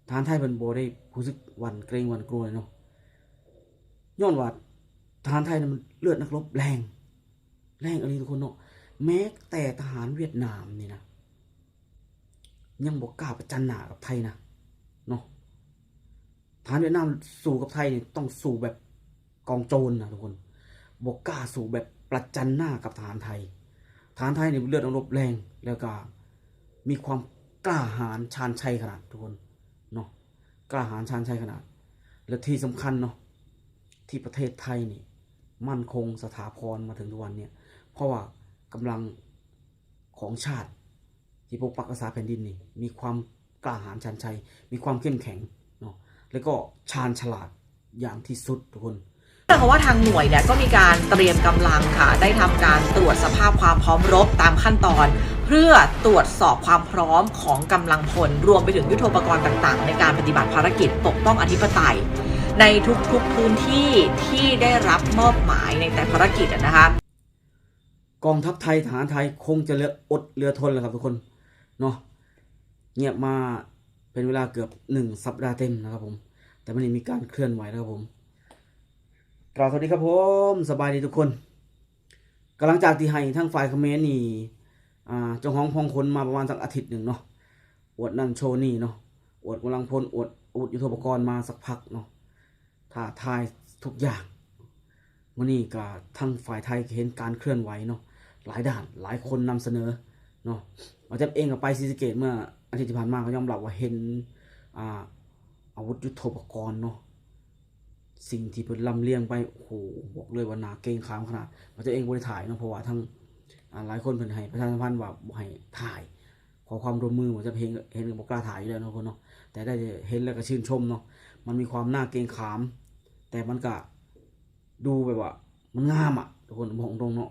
ທະຫານໄທເພິ່ນບໍ່ໄດ້ຮູ້ສຶກຫວັ່ນເກງຫວັ່ນກົວເລີຍເນາະ ຍ້ອນວ່າທະຫານໄທນີ້ມັນເລືອດນັກລົບແຮງ ແຮງອີ່ຫຼີທຸກຄົນເນາະ. ແມ້ແຕ່ທະຫານຫວຽດນາມນີ້ນະ ຍັງບໍ່ກ້າປະຈັນໜ້າກັບໄທນະເນາະ. ທະຫານຫວຽດນາມສູ້ກັບໄທນີ້ຕ້ອງສູ້ແບບກອງໂຈນນະທຸກຄົນ ບໍ່ກ້າສູ້ແບບປະຈັນໜ້າກັບທະຫານໄທ. ທະຫານໄທນີ້ເລືອດນັກລົບແຮງ ແລ້ວກະມີຄວາມກ້າຫານຊານໄຊຂະໜາດທຸກຄົນເນາະ ກ້າຫານຊານໄຊຂະໜາດ. ແລະທີ່ສຳຄັນເນາະ ທີ່ປະເທດໄທນີ້ໝັ້ນຄົງສະຖາພອນມາເຖິງທຸກວັນນີ້ ເພາະວ່າກຳລັງຂອງຊາດທີ່ປົກປັກຮັກສາແຜ່ນດິນນີ້ ມີຄວາມກ້າຫານຊານໄຊ ມີຄວາມເຂັ້ມແຂງເນາະ ແລ້ວກໍຊານສະຫຼາດຢ່າງທີ່ສຸດທຸກຄົນ. เพราะว่าทางหน่วยเนี่ยก็มีการเตรียมกำลังค่ะ ได้ทำการตรวจสภาพความพร้อมรบตามขั้นตอน เพื่อตรวจสอบความพร้อมของกำลังพล รวมไปถึงยุทโธปกรณ์ต่างๆ ในการปฏิบัติภารกิจปกป้องอธิปไตย ในทุกๆพื้นที่ที่ได้รับมอบหมายในแต่ภารกิจอะนะคะ ກອງທັບໄທ ທະຫານໄທຄົງຈະເຫຼືອອົດເຫຼືອທົນແລ້ວຄັບທຸກຄົນເນາະ. ງຽບມາເປັນເວລາເກືອບໜຶ່ງສັບດາເຕັມນະຄັບຜົມ ແຕ່ມື້ນີ້ມີການເຄື່ອນໄຫວນະຄັບຜົມ. ກາບສະຫວັດດີຄັບຜົມ ສະບາຍດີທຸກຄົນ. ກໍຫຼັງຈາກທີ່ໃຫ້ທາງຝ່າຍຂະເໝນນີ້ ອ່າ ເຈົ້າຂອງພອງຂົນມາປະມານສັກອາທິດໜຶ່ງເນາະ ອວດນັ້ນໂຊນີ້ເນາະ ອວດກຳລັງພົນ ອວດອາວຸດຍຸດໂທປະກອນມາສັກພັກເນາະ ທ້າທາຍທຸກຢ່າງ. ມື້ນີ້ກໍທາງຝ່າຍໄທກໍເຫັນການເຄື່ອນໄຫວເນາະ ຫຼາຍດ້ານ ຫຼາຍຄົນນຳສະເໜີເນາະ. ບ່າວແຈັບເອງກໍໄປສີສະເກດເມື່ອອາທິດທີ່ຜ່ານມາ ກໍຍອມຮັບວ່າເຫັນ ອ່າ ອາວຸດຍຸດໂທປະກອນເນາະ ສິ່ງທີ່ເພິ່ນລຳລຽງໄປ ໂອ້ໂຫ ບອກເລີຍວ່າໜ້າເກງຂາມຂະໜາດ. ບ່າວແຈັບເອງບໍ່ໄດ້ຖ່າຍເນາະ ເພາະວ່າທາງ ອ່າ ຫຼາຍຄົນເພິ່ນໃຫ້ປະຊາສຳພັນວ່າບໍ່ໃຫ້ຖ່າຍ ຂໍຄວາມຮ່ວມມື ບ່າວແຈັບເອງ ເອງກໍບໍ່ກ້າຖ່າຍຢູ່ແລ້ວເນາະ ທຸກຄົນເນາະ ແຕ່ໄດ້ເຫັນແລ້ວກໍຊື່ນຊົມເນາະ. ມັນມີຄວາມໜ້າເກງຂາມ ແຕ່ມັນກໍ ດູແບບວ່າມັນງາມອະທຸກຄົນ ບອກຕົງເນາະ.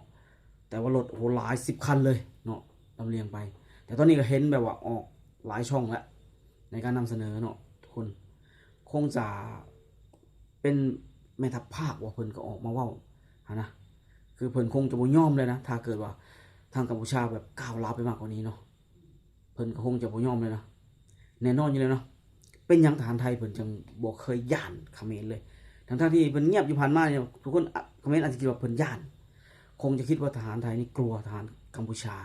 ແຕ່ວ່າລົດ ໂອ້ໂຫ ຫຼາຍສິບຄັນເລີຍເນາະ ລຳລຽງໄປ. ແຕ່ຕອນນີ້ກໍເຫັນແບບວ່າອອກຫຼາຍຊ່ອງແລ້ວ ໃນການນຳສະເໜີເນາະທຸກຄົນ. ຄົງຈະເປັນແມ່ທັບພາກວ່າເພິ່ນກໍອອກມາເວົ້າຫັ້ນນະ ຄືເພິ່ນຄົງຈະບໍ່ຍອມເລີຍນະ ຖ້າເກີດວ່າທາງກຳປູເຈຍແບບກ້າວລາວໄປມາກກວ່ານີ້ເນາະ. ເພິ່ນກໍຄົງຈະບໍ່ຍອມເລີຍນະ ແນ່ນອນຢູ່ແລ້ວເນາະ. ເປັນຫຍັງທະຫານໄທເພິ່ນຈຶ່ງບໍ່ເຄີຍຢ້ານຂະເໝນເລີຍ ທັງໆທີ່ເພິ່ນງຽບຢູ່ຜ່ານມານີ້ ທຸກຄົນ ອະ ຂະເໝນອາດຈະຄິດວ່າເພິ່ນຢ້ານ ຄົງຈະຄິດວ່າທະຫານໄທນີ້ກົວທະຫານກຳປູເຈຍ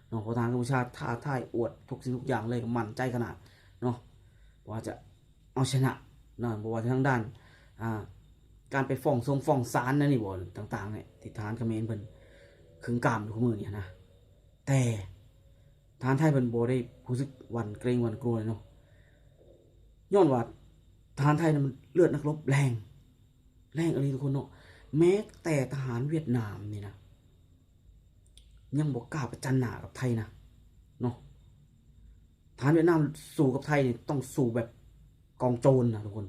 ເນາະ ເພາະທະຫານກຳປູເຈຍທ້າທາຍອວດທຸກສິ່ງທຸກຢ່າງເລີຍ ກໍໝັ້ນໃຈຂະໜາດເນາະ ວ່າຈະເອົາຊະນະເນາະ. ບໍ່ວ່າທາງດ້ານ ອ່າ ການໄປຟ້ອງສົງຟ້ອງສານແນວນີ້ບໍ ຕ່າງໆນີ້ ທີ່ທະຫານຂະເໝນເພິ່ນຂຶງກາມຢູ່ຄູ່ມື້ນີ້ນະ ແຕ່ ທະຫານໄທເພິ່ນບໍ່ໄດ້ຮູ້ສຶກຫວັ່ນເກງຫວັ່ນກົວເລີຍເນາະ ຍ້ອນວ່າທະຫານໄທນີ້ມັນເລືອດນັກລົບແຮງ ແຮງອີ່ຫຼີທຸກຄົນເນາະ. ແມ້ແຕ່ທະຫານຫວຽດນາມນີ້ນະ ຍັງບໍ່ກ້າປະຈັນໜ້າກັບໄທນະເນາະ. ທະຫານຫວຽດນາມສູ້ກັບໄທນີ້ຕ້ອງສູ້ແບບກອງໂຈນນະທຸກຄົນ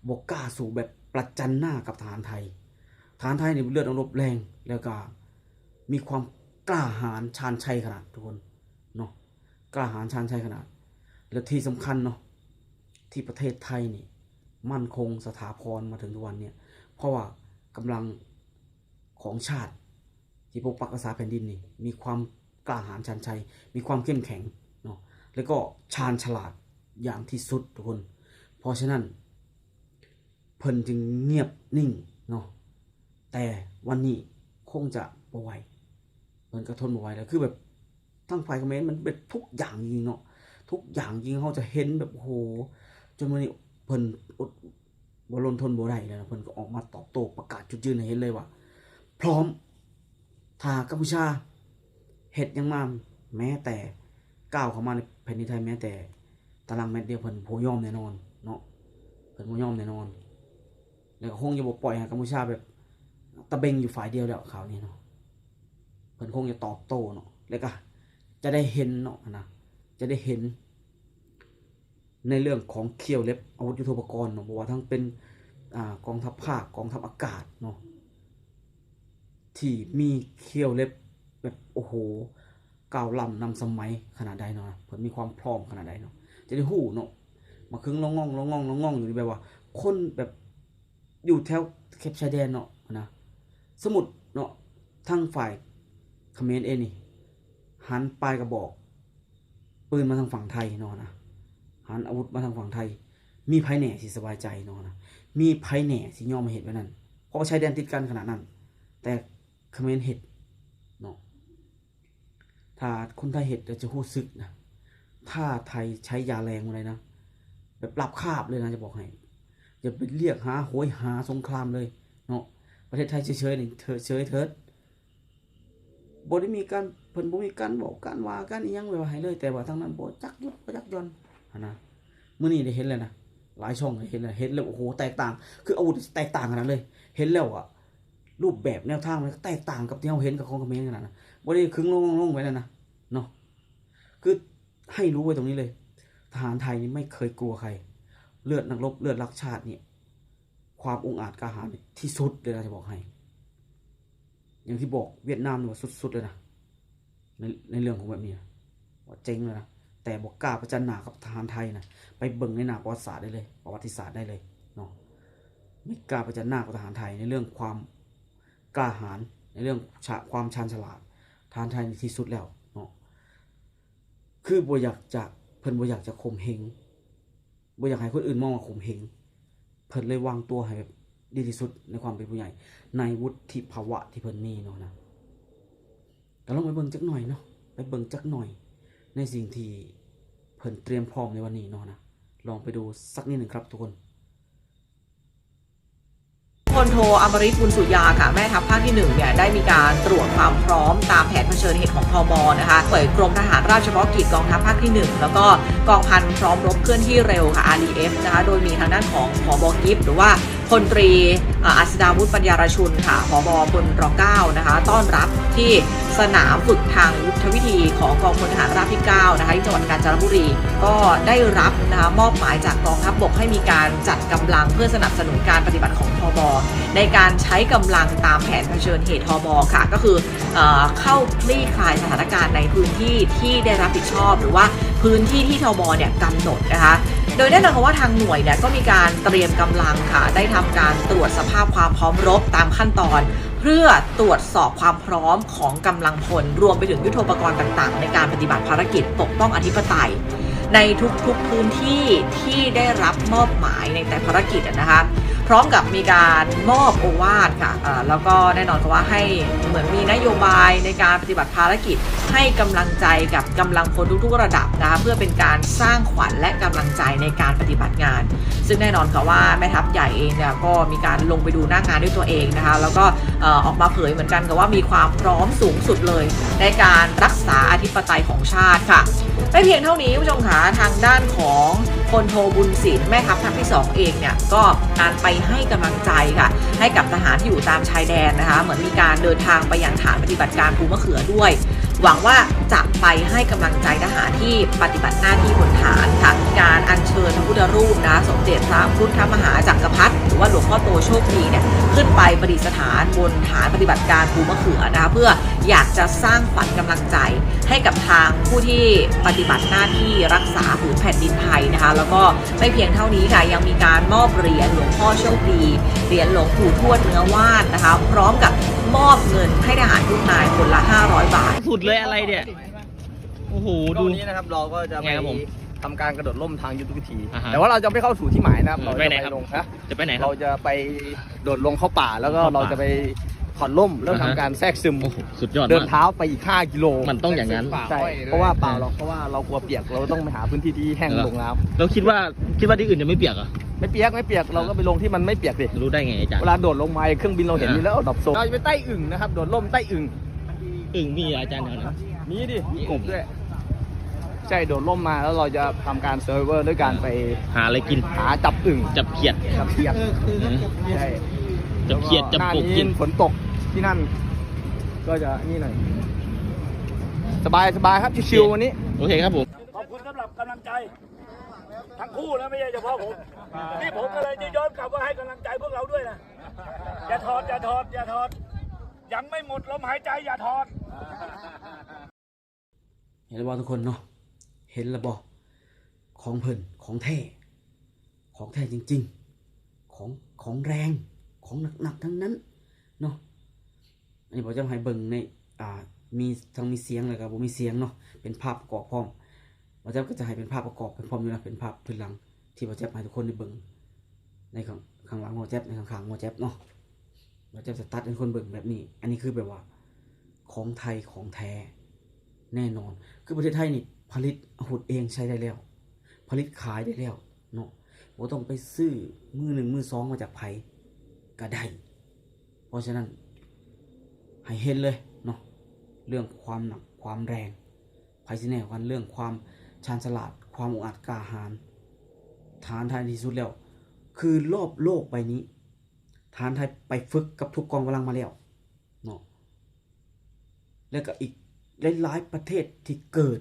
ບໍ່ກ້າສູ້ແບບປະຈັນໜ້າກັບທະຫານໄທ. ທະຫານໄທນີ້ເລືອດນັກລົບແຮງ ແລ້ວກະມີຄວາມກ້າຫານຊານໄຊຂະໜາດທຸກຄົນເນາະ ກ້າຫານຊານໄຊຂະໜາດ. ແລະທີ່ສຳຄັນເນາະ ທີ່ປະເທດໄທນີ້ໝັ້ນຄົງສະຖາພອນມາເຖິງທຸກວັນນີ້ ເພາະວ່າກຳລັງຂອງຊາດ ທີ່ປົກປັກຮັກສາແຜ່ນດິນນີ້ ມີຄວາມກ້າຫານຊານໄຊ ມີຄວາມເຂັ້ມແຂງເນາະ ແລ້ວກໍຊານສະຫຼາດຢ່າງທີ່ສຸດທຸກຄົນ. ເພາະສະນັ້ນ ເພິ່ນຈຶ່ງງຽບນິ່ງເນາະ ແຕ່ວັນນີ້ຄົງຈະບໍ່ໄຫວ ເພິ່ນກໍທົນບໍ່ໄຫວແລ້ວ ຄືແບບ ທາງຝ່າຍຂະເໝນມັນແບບທຸກຢ່າງຍິງເນາະ ທຸກຢ່າງຍິງ ເຮົາຈະເຫັນແບບ ໂອ້ໂຫ ຈົນມື້ນີ້ເພິ່ນອົດ ບໍ່ລົນທົນບໍ່ໄດ້ແລ້ວ ເພິ່ນກໍອອກມາຕອບໂຕ້ ປະກາດຈຸດຢືນໃຫ້ເຫັນເລີຍວ່າ ພ້ອມ ຖ້າກຳປູເຈຍເຮັດຫຍັງມາ ແມ້ແຕ່ກ້າວເຂົ້າມາໃນແຜ່ນດິນໄທ ແມ້ແຕ່ຕາລາງແມັດດຽວ ເພິ່ນບໍ່ຍອມແນ່ນອນເນາະ ເພິ່ນບໍ່ຍອມແນ່ນອນ. ແລ້ວກໍຄົງຈະບໍ່ປ່ອຍໃຫ້ກຳປູເຈຍແບບຕະເບັງຢູ່ຝ່າຍດຽວແລ້ວ ຄາວນີ້ເນາະ ເພິ່ນຄົງຈະຕອບໂຕ້ເນາະ ແລ້ວກໍຈະໄດ້ເຫັນເນາະ ນະ ຈະໄດ້ເຫັນ ໃນເລື່ອງຂອງຂ້ຽວເຫຼັບອາວຸດຍຸດໂທປະກອນເນາະ ບໍ່ວ່າທັງເປັນ ອ່າ ກອງທັບພາກ ກອງທັບອາກາດເນາະ ທີ່ມີຂ້ຽວເຫຼັບແບບ ໂອ້ໂຫ ກ້າວລ້ຳນຳສະໄໝຂະໜາດໃດເນາະ ເພິ່ນມີຄວາມພ້ອມຂະໜາດໃດເນາະ ຈະໄດ້ຮູ້ເນາະ. ມາຄຶງລອງງອງ ລອງງອງ ລອງງອງຢູ່ນີ້ ແບບວ່າຄົນແບບ ຢູ່ແຖວເຂດຊາຍແດນເນາະ ນະ ສົມມຸດເນາະ ທາງຝ່າຍຂະເໝນເອງນີ້ ຫັນປາຍກະບອກປືນມາທາງຝັ່ງໄທເນາະ ນະ ຫັນອາວຸດມາທາງຝັ່ງໄທ ມີໃຜແນ່ຊິສະບາຍໃຈເນາະນະ? ມີໃຜແນ່ຊິຍອມໃຫ້ເຮັດແບບນັ້ນ? ເພາະວ່າຊາຍແດນຕິດກັນຂະໜາດນັ້ນ ແຕ່ຂະເໝນເຮັດເນາະ. ຖ້າຄົນໄທເຮັດແລ້ວຈະຮູ້ສຶກນະ ຖ້າໄທໃຊ້ຢາແລງມື້ໃດນະ ແບບລາບຄາບເລີຍນະ ຈະບອກໃຫ້. ຢ່າໄປລຽກຫາໂຫຍຫາສົງຄາມເລີຍເນາະ. ປະເທດໄທເສີຍໆນີ້ ເທີ- ເສີຍເທີດ. ບໍ່ໄດ້ມີການ ເພິ່ນບໍ່ມີການເວົ້າການວ່າກັນອີ່ຫຍັງໄວ້ວ່າໃຫ້ເລີຍ ແຕ່ວ່າທາງນັ້ນບໍ່ຈັກຢຸດບໍ່ຈັກຢ່ອນຫັ້ນນະ. ມື້ນີ້ໄດ້ເຫັນແລ້ວນະ ຫຼາຍຊ່ອງໄດ້ເຫັນແລ້ວ ເຫັນແລ້ວ ໂອ້ໂຫ ແຕກຕ່າງ ຄືອາວຸດແຕກຕ່າງຂະໜາດເລີຍ. ເຫັນແລ້ວອະ ຮູບແບບແນວທາງມັນກໍແຕກຕ່າງກັບທີ່ເຮົາເຫັນກັບຂອງຂະເໝນຂະໜາດນະ ບໍ່ໄດ້ຄຶງລົງໆໄວ້ນັ້ນນະເນາະ. ຄືໃຫ້ຮູ້ໄວ້ຕົງນີ້ເລີຍ ທະຫານໄທນີ້ໄມ່ເຄີຍກົວໃຄ ເລືອດນັກລົບ ເລືອດຮັກຊາດນີ້ ຄວາມອົງອາດກ້າຫານທີ່ສຸດເລີຍນະ ຈະບອກໃຫ້. ຢ່າງທີ່ບອກ ຫວຽດນາມນີ້ວ່າສຸດໆເລີຍນະ ໃນ ໃນເລື່ອງຂອງແບບນີ້ນະ ວ່າເຈັງແລ້ວນະ ແຕ່ບໍ່ກ້າປະຈັນໜ້າກັບທະຫານໄທນະ. ໄປເບິ່ງໃນໜ້າປະຫວັດສາດໄດ້ເລີຍ ປະຫວັດຕິສາດໄດ້ເລີຍເນາະ. ໄມ່ກ້າປະຈັນໜ້າກັບທະຫານໄທໃນເລື່ອງຄວາມກ້າຫານ ໃນເລື່ອງ ຄວາມຊານສະຫຼາດ. ທະຫານໄທນີ້ທີ່ສຸດແລ້ວເນາະ ຄືບໍ່ຢາກຈະ ເພິ່ນບໍ່ຢາກຈະຂົ່ມເຫງ ບໍ່ຢາກໃຫ້ຄົນອື່ນມອງວ່າຂົ່ມເຫງ ເພິ່ນເລີຍວາງຕົວໃຫ້ແບບດີທີ່ສຸດໃນຄວາມເປັນຜູ້ໃຫຍ່ ໃນວຸດທິພາວະທີ່ເພິ່ນມີເນາະນະ. ກໍລອງໄປເບິ່ງຈັກໜ່ອຍເນາະ ໄປເບິ່ງຈັກໜ່ອຍໃນສິ່ງທີ່ເພິ່ນຕຽມພ້ອມໃນວັນນີ້ເນາະນະ. ລອງໄປດູສັກນິດໜຶ່ງຄັບທຸກຄົນ. พลโท อมฤต บุญสุยา ค่ะ แม่ทัพภาคที่หนึ่ง เนี่ย ได้มีการตรวจความพร้อมตามแผนเผชิญเหตุของ ทบ นะคะ โดยกรมทหารราบเฉพาะกิจกองทัพภาคที่หนึ่ง แล้วก็กองพันพร้อมรบเคลื่อนที่เร็ว ค่ะ อาร์ดีเอฟ นะคะ โดยมีทางด้านของ ผบ กิฟต์ หรือว่า พลตรี เอ่อ อัศดาวุฒิ ปัญญารชุน ค่ะ ผบ พล ร.เก้า นะคะ ต้อนรับที่สนามฝึกทางยุทธวิธีของกองพลทหารราบที่เก้า นะคะ ที่จังหวัดกาญจนบุรี ก็ได้รับ นะคะ มอบหมายจากกองทัพบกให้มีการจัดกำลังเพื่อสนับสนุนการปฏิบัติของ ทบ ในการใช้กำลังตามแผนเผชิญเหตุ ทบ ค่ะ ก็คือ เอ่อ เข้าคลี่คลายสถานการณ์ในพื้นที่ที่ได้รับผิดชอบ หรือว่าพื้นที่ที่ ทบ เนี่ย กำหนดนะคะ โดยแน่นอนค่ะว่าทางหน่วยเนี่ยก็มีการเตรียมกำลังค่ะ ได้ทำการตรวจสภาพความพร้อมรบตามขั้นตอน เพื่อตรวจสอบความพร้อมของกำลังพล รวมไปถึงยุทโธปกรณ์ต่างๆ ในการปฏิบัติภารกิจปกป้องอธิปไตย ในทุกๆพื้นที่ที่ได้รับมอบหมายในแต่ภารกิจอะนะคะ พร้อมกับมีการมอบโอวาทค่ะ เอ่อ แล้วก็แน่นอนค่ะว่าให้เหมือนมีนโยบายในการปฏิบัติภารกิจ ให้กำลังใจกับกำลังพลทุกๆระดับนะคะ เพื่อเป็นการสร้างขวัญและกำลังใจในการปฏิบัติงาน ซึ่งแน่นอนค่ะว่าแม่ทัพใหญ่เองเนี่ยก็มีการลงไปดูหน้างานด้วยตัวเองนะคะ แล้วก็ เอ่อ ออกมาเผยเหมือนกันค่ะว่ามีความพร้อมสูงสุดเลยในการรักษาอธิปไตยของชาติค่ะ ไม่เพียงเท่านี้คุณผู้ชมคะ ทางด้านของพลโท บุญสิน แม่ทัพภาคที่สองเองเนี่ย ก็การไปให้กำลังใจค่ะ ให้กับทหารที่อยู่ตามชายแดนนะคะ เหมือนมีการเดินทางไปยังฐานปฏิบัติการภูมะเขือด้วย หวังว่าจะไปให้กำลังใจทหารที่ปฏิบัติหน้าที่บนฐานค่ะ มีการอัญเชิญพระพุทธรูปนะคะ สมเด็จพระพุทธมหาจักรพรรดิ หรือว่าหลวงพ่อโตโชคดีเนี่ย ขึ้นไปประดิษฐานบนฐานปฏิบัติการภูมะเขือนะคะ เพื่ออยากจะสร้างขวัญกำลังใจให้กับทางผู้ที่ปฏิบัติหน้าที่รักษาผืนแผ่นดินไทยนะคะ แล้วก็ไม่เพียงเท่านี้ค่ะ ยังมีการมอบเหรียญหลวงพ่อโชคดี เหรียญหลวงปู่ทวดเนื้อว่านนะคะ พร้อมกับมอบเงินให้ทหารทุกนายคนละห้าร้อยบาท สุดเลยอะไรเนี่ย โอ้โห ดู วันนี้นะครับ เราก็จะไป ไงครับผม ทำการกระโดดร่มทางยุทธวิธี อ่าฮะ แต่ว่าเราจะไม่เข้าสู่ที่หมายนะครับ อืม เราจะไปไหนครับ ไปลงนะ จะไปไหนครับ เราจะไปโดดลงเข้าป่า แล้วก็ เข้าป่า เราจะไปถอดร่ม แล้ว อ่าฮะ ทำการแทรกซึม โอ้โห สุดยอดมาก เดินเท้าไปอีกห้ากิโล มันต้องอย่างนั้น ใช่ เพราะว่าเปล่าหรอก เพราะว่าเรากลัวเปียก เราต้องไปหาพื้นที่ที่แห้งลงนะครับ แล้วคิดว่า คิดว่าที่อื่นจะไม่เปียกเหรอ ไม่เปียก ไม่เปียก เราก็ไปลงที่มันไม่เปียกดิ รู้ได้ไงอาจารย์ เวลาโดดลงมา เครื่องบินเราเห็นอยู่แล้ว ดรอปโซน เราจะไปใต้อึ่งนะครับ โดดร่มใต้อึ่ง อึ่งมีเหรออาจารย์แถวนั้น มีดิ มีกบด้วย ใช่ โดดร่มมาแล้วเราจะทำการ survival ด้วยการไป หาอะไรกิน หาจับอึ่ง จับเขียด จับเขียด เออ คือ ใช่ จับเขียด แล้วก็ จับกบกิน หน้านี้ฝนตกที่นั่น ก็จะนี่หน่อย สบายๆครับ ชิวๆวันนี้ โอเคครับผม ขอบคุณสำหรับกำลังใจ ทั้งคู่นะ ไม่ใช่เฉพาะผม นี่ผมก็เลยจะย้อนกลับว่าให้กำลังใจพวกเราด้วยนะ อย่าถอด อย่าถอด อย่าถอด ยังไม่หมดลมหายใจ อย่าถอด ເຫັນແລ້ວບໍ່ທຸກຄົນເນາະ ເຫັນແລ້ວບໍ່ ຂອງເພິ່ນ ຂອງແທ້ ຂອງແທ້ຈິງໆ ຂອງ ຂອງແຮງ ຂອງໜັກໆທັງນັ້ນເນາະ. ອັນນີ້ບ່າວຈະໃຫ້ເບິ່ງໃນ ອ່າ ມີ ທັງມີສຽງ ແລ້ວກໍບໍ່ມີສຽງເນາະ ເປັນພາບປະກອບພ້ອມ. ບ່າວແຈັບກໍຈະໃຫ້ເປັນພາບປະກອບໄປພ້ອມຢູ່ນະ ເປັນພາບພື້ນຫຼັງທີ່ບ່າວແຈັບໃຫ້ທຸກຄົນໄດ້ເບິ່ງໃນຂ້າງ ຂ້າງຫຼັງບ່າວແຈັບ ໃນຂ້າງໆບ່າວແຈ໋ບເນາະ. ບ່າວແຈ໋ບຈະຕັດໃຫ້ຄົນເບິ່ງແບບນີ້. ອັນນີ້ຄືແບບວ່າຂອງໄທຂອງແທ້ແນ່ນອນ. ຄືປະເທດໄທນີ້ຜະລິດອາວຸດເອງໃຊ້ໄດ້ແລ້ວ ຜະລິດຂາຍໄດ້ແລ້ວເນາະ ບໍ່ຕ້ອງໄປຊື້ມືໜຶ່ງມືສອງມາຈາກໃຜກໍໄດ້. ເພາະສະນັ້ນໃຫ້ເຫັນເລີຍເນາະ ເລື່ອງຄວາມໜັກຄວາມແຮງ ໃຜຊິແນ່ກວ່າກັນ ເລື່ອງຄວາມຊານສະຫຼາດ ຄວາມອົງອາດກ້າຫານ. ທະຫານໄທທີ່ສຸດແລ້ວ ຄືລອບໂລກໃບນີ້ ທະຫານໄທໄປຝຶກກັບທຸກກອງກຳລັງມາແລ້ວເນາະ ແລະກໍອີກຫຼາຍໆປະເທດທີ່ເກີດ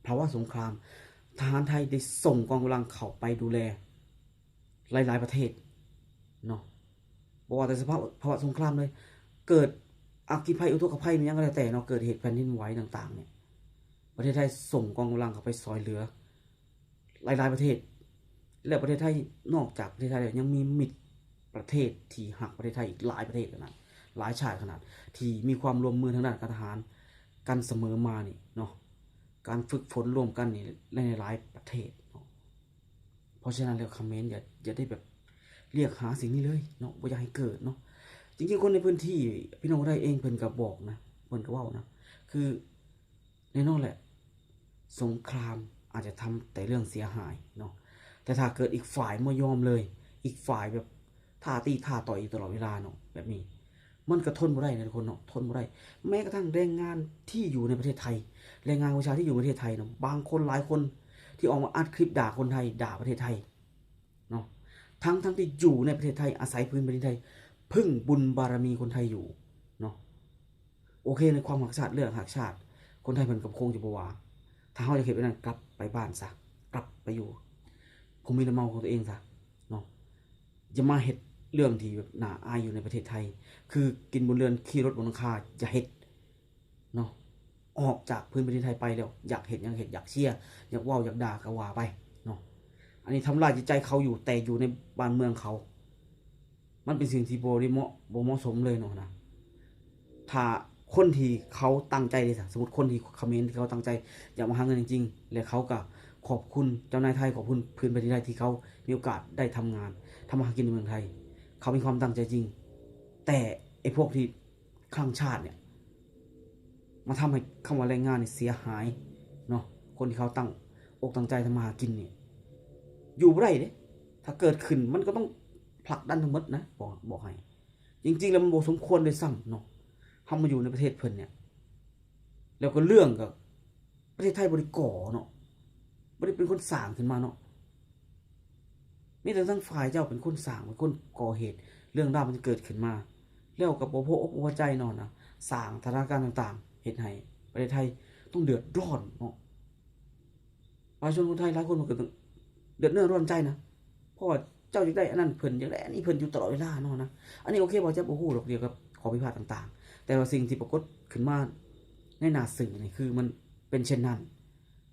ພາວະສົງຄາມ ທະຫານໄທໄດ້ສົ່ງກອງກຳລັງເຂົ້າໄປດູແລ ຫຼາຍໆປະເທດເນາະ ບໍ່ວ່າແຕ່ສະພາວະ ພາວະສົງຄາມເລີຍ ເກີດອັກຄີໄພອຸທົກກະໄພແມ່ນຫຍັງກໍແລ້ວແຕ່ເນາະ ເກີດເຫດແຜ່ນດິນໄຫວຕ່າງໆນີ້ ປະເທດໄທສົ່ງກອງກຳລັງເຂົ້າໄປຊ່ອຍເຫຼືອຫຼາຍໆປະເທດ ແລະປະເທດໄທ ນອກຈາກປະເທດໄທແລ້ວ ຍັງມີມິດປະເທດທີ່ຮັກປະເທດໄທອີກຫຼາຍປະເທດຂະໜາດ ຫຼາຍຊາດຂະໜາດ ທີ່ມີຄວາມຮ່ວມມືທາງດ້ານການທະຫານກັນສະເໝີມານີ້ເນາະ ການຝຶກຝົນຮ່ວມກັນນີ້ໃນຫຼາຍໆປະເທດເນາະ. ເພາະສະນັ້ນແລ້ວ ຂະເໝນຢ່າ ຢ່າໄດ້ແບບລຽກຫາສິ່ງນີ້ເລີຍເນາະ ບໍ່ຢາກໃຫ້ເກີດເນາະ. ຈິງໆຄົນໃນພື້ນທີ່ ພີ່ນ້ອງໄທເອງເພິ່ນກໍບອກນະ ເພິ່ນກໍເວົ້ານະ ຄືແນ່ນອນແຫຼະ ສົງຄາມອາດຈະທຳແຕ່ເລື່ອງເສຍຫາຍເນາະ ແຕ່ຖ້າເກີດອີກຝ່າຍບໍ່ຍອມເລີຍ ອີກຝ່າຍແບບທ້າຕີທ້າຕ່ອຍຢູ່ຕະຫຼອດເວລາເນາະ ແບບນີ້ ມັນກໍທົນບໍ່ໄດ້ນະທຸກຄົນເນາະ ທົນບໍ່ໄດ້. ແມ້ກະທັ່ງແຮງງານທີ່ຢູ່ໃນປະເທດໄທ ແຮງງານກັມພູຊາທີ່ຢູ່ປະເທດໄທເນາະ ບາງຄົນຫຼາຍຄົນທີ່ອອກມາອັດຄລິບດ່າຄົນໄທ ດ່າປະເທດໄທເນາະ ທັງໆທີ່ຢູ່ໃນປະເທດໄທ ອາໄສພື້ນແຜ່ນດິນໄທ ເພິ່ງບຸນບາລະມີຄົນໄທຢູ່ເນາະ. ໂອເຄ ໃນຄວາມຮັກຊາດ ເລື່ອງຮັກຊາດ ຄົນໄທເພິ່ນກໍຄົງຈະບໍ່ວ່າ ຖ້າເຮົາຢາກເຮັດແບບນັ້ນ ກັບໄປບ້ານຊະ ກັບໄປຢູ່ພູມິລຳເມົາຂອງຕົວເອງຊະເນາະ. ຢ່າມາເຮັດເລື່ອງທີ່ແບບໜ້າອາຍຢູ່ໃນປະເທດໄທ ຄືກິນບົນເຮືອນ ຂີ່ລົດບົນຫຼັງຄາ ຢ່າເຮັດເນາະ. ອອກຈາກພື້ນແຜ່ນດິນໄທໄປແລ້ວ ຢາກເຮັດຫຍັງເຮັດ ຢາກເຊຍ ຢາກເວົ້າ ຢາກດ່າກໍວ່າໄປເນາະ. ອັນນີ້ທຳລາຍຈິດໃຈເຂົາຢູ່ ແຕ່ຢູ່ໃນບ້ານເມືອງເຂົາ ມັນເປັນສິ່ງທີ່ບໍ່ໄດ້ເໝາະ ບໍ່ເໝາະສົມເລີຍເນາະນະ. ຖ້າຄົນທີ່ເຂົາຕັ້ງໃຈເດ້ຊະ ສົມມຸດຄົນທີ່ຂະເໝນທີ່ເຂົາຕັ້ງໃຈຢາກມາຫາເງິນຈິງໆ ແລະເຂົາກໍຂອບຄຸນເຈົ້ານາຍໄທ ຂອບຄຸນພື້ນແຜ່ນດິນໄທທີ່ເຂົາມີໂອກາດໄດ້ທຳງານ ທຳມາຫາກິນໃນເມືອງໄທ ເຂົາມີຄວາມຕັ້ງໃຈຈິງ. ແຕ່ໄອ້ພວກທີ່ຄ້າງຊາດເນີ້ຍ ມາທຳໃຫ້ຄຳວ່າແຮງງານນີ້ເສຍຫາຍເນາະ. ຄົນທີ່ເຂົາຕັ້ງອົກຕັ້ງໃຈທຳມາຫາກິນນີ້ ຢູ່ບໍ່ໄດ້ເດ້. ຖ້າເກີດຂຶ້ນມັນກໍຕ້ອງຜລັກດັນທັງໝົດນະ ບອກ ບອກໃຫ້. ຈິງໆແລ້ວມັນບໍ່ສົມຄວນດ້ວຍຊ້ຳເນາະ ເຮົາມາຢູ່ໃນປະເທດເພິ່ນເນີ້ຍ. ແລ້ວກໍເລື່ອງກໍ ປະເທດໄທບໍ່ໄດ້ກໍ່ເນາະ ບໍ່ໄດ້ເປັນຄົນສ້າງຂຶ້ນມາເນາະ. ມີແຕ່ທາງຝ່າຍເຈົ້າເປັນຄົນສ້າງ ເປັນຄົນກໍ່ເຫດ ເລື່ອງລາວມັນເກີດຂຶ້ນມາ ແລ້ວກໍບໍ່ພໍອົບພໍໃຈເນາະນະ ສ້າງສະຖານະການຕ່າງໆ ເຮັດໃຫ້ປະເທດໄທຕ້ອງເດືອດຮ້ອນເນາະ. ປະຊາຊົນຄົນໄທຫຼາຍຄົນມັນກໍເດືອດເນື້ອຮ້ອນໃຈນະ ເພາະວ່າເຈົ້າຢາກໄດ້ອັນນັ້ນ ເພິ່ນຢາກໄດ້ອັນນີ້ ເພິ່ນຢູ່ຕະຫຼອດເວລາເນາະນະ. ອັນນີ້ໂອເຄ ບ່າວແຈັບບໍ່ຮູ້ດອກກ່ຽວກັບຂໍ້ຜິດພາດຕ່າງໆ ແຕ່ວ່າສິ່ງທີ່ປາກົດຂຶ້ນມາໃນໜ້າສື່ນີ້ ຄືມັນເປັນເຊັ່ນນັ້ນ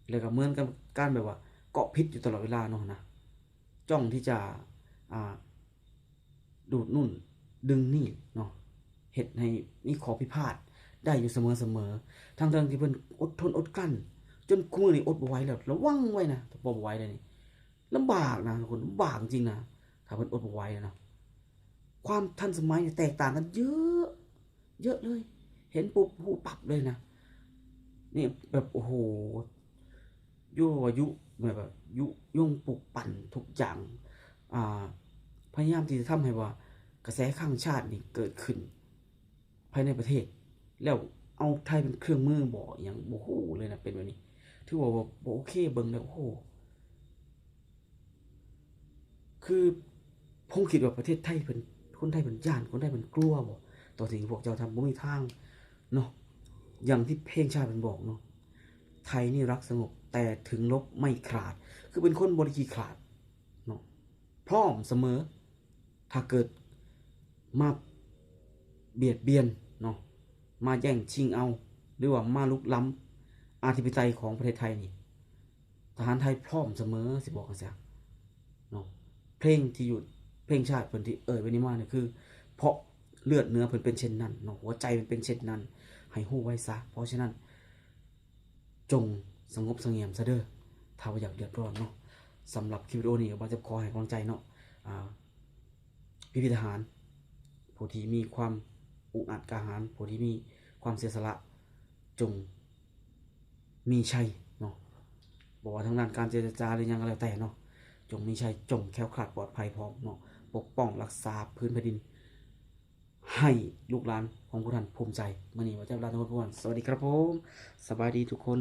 ແລ້ວກໍເໝືອນກັບການແບບວ່າເກາະຜິດຢູ່ຕະຫຼອດເວລາເນາະນະ ຈ້ອງທີ່ຈະ ອ່າ ດູດນູ້ນດຶງນີ້ເນາະ ເຮັດໃຫ້ມີຂໍ້ຜິດພາດໄດ້ຢູ່ສະເໝີໆ ທັງໆທີ່ເພິ່ນອົດທົນອົດກັ້ນ ຈົນຄູ່ມື້ນີ້ອົດບໍ່ໄຫວແລ້ວ. ລະວັງໄວ້ນະ ຖ້າບໍ່ໄຫວແລ້ວນີ້ ລຳບາກນະທຸກຄົນ ລຳບາກຈິງນະ ຖ້າເພິ່ນອົດບໍ່ໄຫວແລ້ວນະ. ຄວາມທັນສະໄໝນີ້ແຕກຕ່າງກັນເຍີະ ເຍີະເລີຍ ເຫັນປຸບຮູ້ປັບເລີຍນະ. ນີ້ແບບ ໂອ້ໂຫ ຍຸວະຍຸ ແບບວ່າຍຸຍົງປຸກປັ່ນທຸກຢ່າງ ອ່າ ພະຍາຍາມທີ່ຈະທຳໃຫ້ວ່າກະແສຄ້າງຊາດນີ້ເກີດຂຶ້ນພາຍໃນປະເທດ ແລ້ວເອົາໄທເປັນເຄື່ອງມືບໍ ອີ່ຫຍັງບໍ່ຮູ້ເລີຍນະ. ເປັນແບບນີ້ຖືວ່າ ວ່າບໍ່ໂອເຄ ເບິ່ງແລ້ວ ໂອ້ໂຫ ຄືຜົມຄິດວ່າປະເທດໄທເພິ່ນ ຄົນໄທເພິ່ນຢ້ານ ຄົນໄທເພິ່ນກົວບໍ ຕໍ່ສິ່ງທີ່ພວກເຈົ້າທຳ? ບໍ່ມີທາງເນາະ. ຢ່າງທີ່ເພງຊາດເພິ່ນບອກເນາະ ໄທນີ້ລັກສະຫງົບ ແຕ່ເຖິງລົບໄມ່ຂາດ ຄືເປັນຄົນບໍ່ໄດ້ຂີ້ຂາດເນາະ ພ້ອມສະເໝີ. ຖ້າເກີດມາບຽດບຽນເນາະ ມາແຍ່ງຊິງເອົາ ຫຼືວ່າມາລຸກລ້ຳອະທິປະໄຕຂອງປະເທດໄທນີ້ ທະຫານໄທພ້ອມສະເໝີ ຊິບອກຈັ່ງຊີ້ເນາະ. ເພງທີ່ຢູ່ ເພງຊາດເພິ່ນທີ່ເອີ່ຍໄວ້ນີ້ມານີ້ ຄືເພາະເລືອດເນື້ອເພິ່ນເປັນເຊັ່ນນັ້ນເນາະ ຫົວໃຈເພິ່ນເປັນເຊັ່ນນັ້ນ ໃຫ້ຮູ້ໄວ້ຊະ. ເພາະສະນັ້ນ ຈົ່ງສະຫງົບສະຫງຽມຊະເດີ ຖ້າບໍ່ຢາກເດືອດຮ້ອນເນາະ. ສຳລັບຄລິບວິດີໂອນີ້ກໍບ່າວຈະຂໍໃຫ້ກຳລັງໃຈເນາະ ອ່າ ພີ່ໆທະຫານ ຜູ້ທີ່ມີຄວາມອຸກອັດກ້າຫານ ຜູ້ທີ່ມີຄວາມເສຍສະຫຼະ ຈົ່ງມີໄຊເນາະ. ບໍ່ວ່າທາງດ້ານການເຈລະຈາ ຫຼື ຫຍັງກໍແລ້ວແຕ່ເນາະ ຈົ່ງມີໄຊ ຈົ່ງແຄ້ວຄລາດປອດໄພພ້ອມເນາະ ປົກປ້ອງຮັກສາພື້ນແຜ່ນດິນ ໃຫ້ລູກຫຼານຂອງພວກທ່ານພູມໃຈ. ມື້ນີ້ບ່າວຈະລາທຸກຄົນ ສະຫວັດດີຄັບຜົມ ສະບາຍດີທຸກຄົນ.